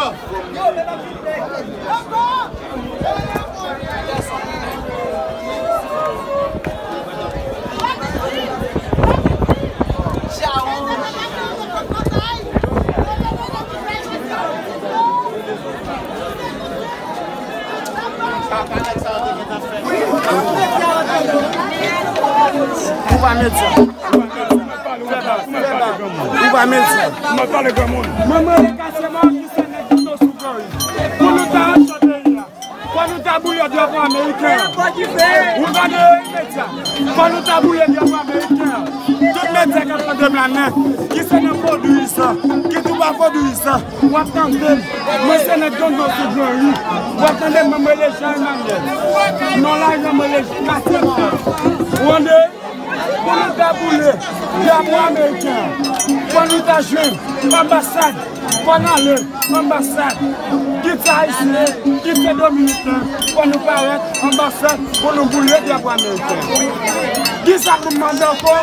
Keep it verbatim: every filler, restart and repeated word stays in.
Ou pa medsen. Ou pa medsen. Ou pa medsen. Mwen pale granmoun. Mwen mele Kasyèman ki se nèg ki to sou gòj. Pou nou ta rantre peyi a. Fò nou ta boule drapo ameriken an. Ou tande, medya? Fò nou ta boule drapo ameriken an. Tout medya k ap tande m la, men, ki se nan Vodouis, ki tou pa Vodouis, w ap tande m. Mwen se nèg Gangò sou Granri. W ap tande m, mwen rele Jean Emmanuel. Non la, mwen rele Jean Emmanuel. Ou tande? Pou nou ta boule drapo ameriken an, fò nou ta jwenn anbasad. Fò n ale anbasad. Kit se ayisyen, kit se dominiken, fò nou parèt anbasad pou nou boule drapo ameriken. Kisa pou m mande ankò?